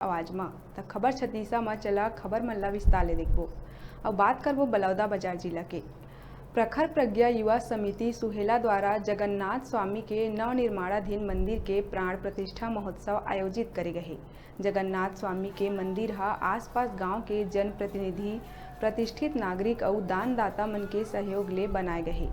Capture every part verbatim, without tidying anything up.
आवाज म। त खबर छत्तीसा म चला, खबर मन ला विस्तार ले देखबो। अब बात करबो बलौदा बाजार जिला के। प्रखर प्रज्ञा युवा समिति सुहेला द्वारा जगन्नाथ स्वामी के नवनिर्माणाधीन मंदिर के प्राण प्रतिष्ठा महोत्सव आयोजित करे गहे। जगन्नाथ स्वामी के मंदिर ह आसपास गांव के जनप्रतिनिधि, प्रतिष्ठित नागरिक अउ दानदाता मन के सहयोग ले बनाए गहे।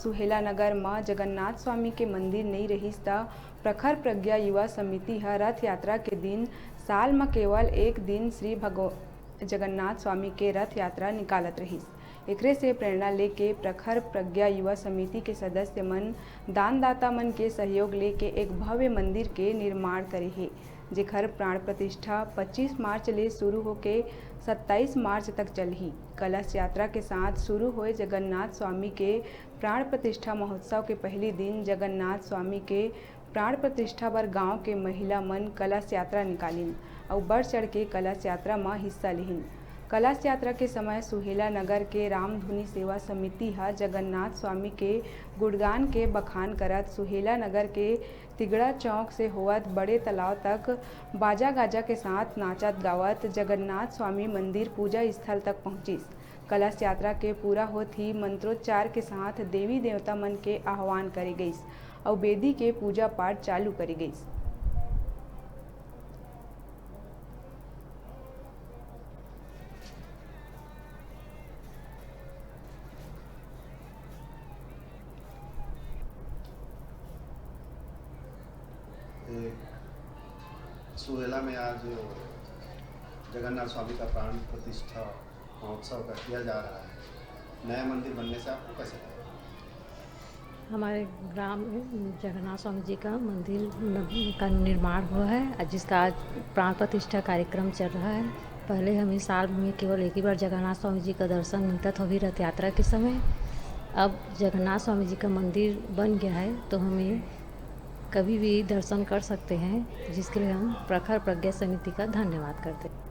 सुहेला नगर म जगन्नाथ स्वामी के मंदिर नइ रहिस त प्रखर प्रज्ञा युवा समिति ह रथ यात्रा के दिन साल म केवल एक दिन श्री भगव-, जगन्नाथ स्वामी के रथ यात्रा निकालत रहिस। एकरे से प्रेरणा लेके प्रखर प्रज्ञा युवा समिति के सदस्य मन, दानदाता मन के सहयोग लेके एक भव्य मंदिर के निर्माण करे हे, जेखर प्राण प्रतिष्ठा पच्चीस मार्च ले शुरू होके सत्ताईस मार्च तक चलही। कलश यात्रा के साथ शुरू होए जगन्नाथ स्वामी के प्राण प्रतिष्ठा महोत्सव के पहली दिन जगन्नाथ स्वामी के प्राण प्रतिष्ठा बर गांव के महिला मन कलश यात्रा निकालिन अउ बढ़ चढ़ के कलश यात्रा म हिस्सा लिहिन। कलश यात्रा के समय सुहेला नगर के रामधुनी सेवा समिति ह जगन्नाथ स्वामी के गुणगान के बखान करत सुहेला नगर के तिगड़ा चौक से होवत बड़े तालाब तक बाजा गाजा के साथ नाचत गावत जगन्नाथ स्वामी मंदिर पूजा स्थल तक पहुंचिस। कलश यात्रा के पूरा होत ही मंत्रोच्चार के साथ देवी देवता मन के आह्वान करे गइस अउ बेदी के पूजा पाठ चालू करे गइस। एक सुहेला में आज जगन्नाथ स्वामी का प्राण प्रतिष्ठा महोत्सव का किया जा रहा है। नया मंदिर बनने से आपको कैसे लगा? हमारे ग्राम में जगन्नाथ स्वामी जी का मंदिर न-, का निर्माण हुआ है, जिसका आज प्राण प्रतिष्ठा कार्यक्रम चल रहा है। पहले हमें साल में केवल एक ही बार जगन्नाथ स्वामी जी का दर्शन मिलता था, वो भी रथ यात्रा के समय। अब जगन्नाथ स्वामी जी का मंदिर बन गया है, तो हमें कभी भी दर्शन कर सकते हैं, जिसके लिए हम प्रखर प्रज्ञा समिति का धन्यवाद करते हैं।